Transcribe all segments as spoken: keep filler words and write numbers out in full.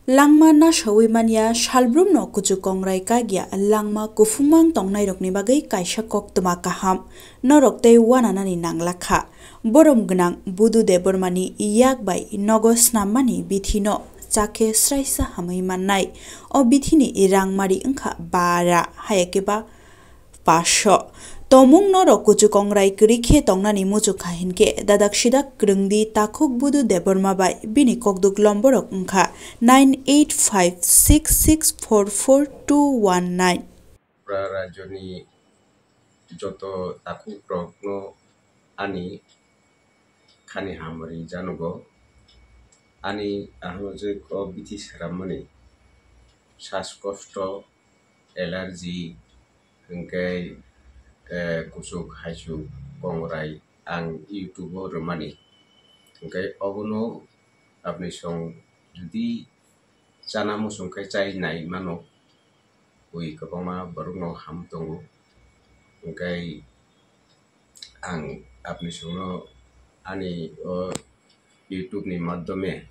Langma nasaui manya, salbrumno kuchuk kongrai kagya, langma kuphumang tongnairokni bagwi kaisa koktwma kaham. Norok tei uananani nanglakha. Borom gwnang Budu Debbarmani yak bai nogo snammani bithino chakhe sraisa hamwi mannai. O bithini rangmari wngkha bara, hayakeba paso. Tomung norok kuchuk kongrai kwrwi khe tongnani muchukha hinkhe dadak sidak kwrwngdi takhuk Budu Debbarma bai bini kokduk lomborok wngkha nine eight five six six four four two one nine. Tripura rajyoni joto takhukrokno ani khani hamari janugo. Ani ahwngwi o bithi swrammani saskosto, allergy, hwnkhe, eh, kuchuk haichuk kongrai ang YouTube-o rwmani. Hwnkhe obono apni song jodi chana muchung khe chai nai mano, bui kwbangma borokno ham tongo. Hwnkhe ang apni songno ani o YouTube ni madhyome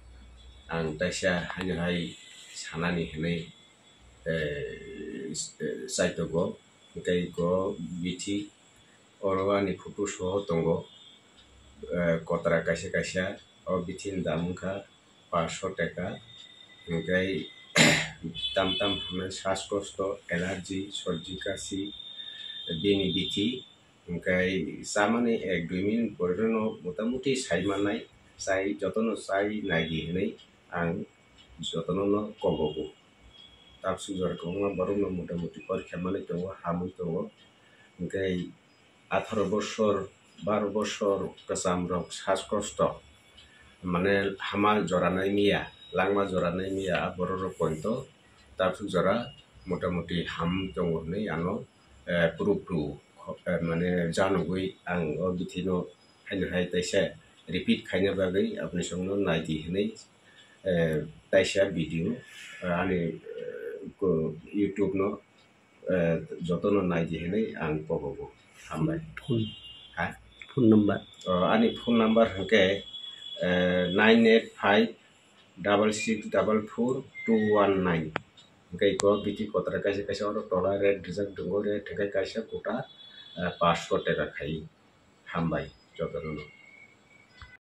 ang taisa haino hai sanani hinwi, eh, chaitogo. Hwnkhe o bithi oro ani photo soho tongo, eh, kotra kaisa kaisa. O bithi ni dam wngkha paanch sho taka. Hwnkhe tam tam hwnwi saskosto, allergy, sordi kasi, bini bithi. Hwnkhe chamani ek dui minute pore no motamuti sai mannai, chai, jotono chai naidi hinwi ang jotono no kobogo. Tabsuk jora kwbangma borokno motamuti porikha manwi tongo, hamwi tongo. Hwnkhe atharo bosor, baro bosor kwcham rok saskosto, mane hama jora nai miya, langma jora nai miya, a borok rok poito tabsuk jora motamuti ham tongo hinwi ano, eh, proof rw, eh, mane janugwi ang o bithi no haino hai taisa repeat khaina bagwi apni songno naidi hinwi, eh, taisa video, eh, ani, eh, ko-, YouTube no, eh, jotono naidi hinwi ang kobogo. Hambai. Phone. Ha? Phone number. O, ani phone number hwnkhe, eh, nine eight five double six double four two one nine. Hwnkhe iko bithi kotra kaisa kaisa oro tola rate rijak tongo, rate hwnkhe kaisa kota, eh, paanch sho taka khai. Hambai jotono.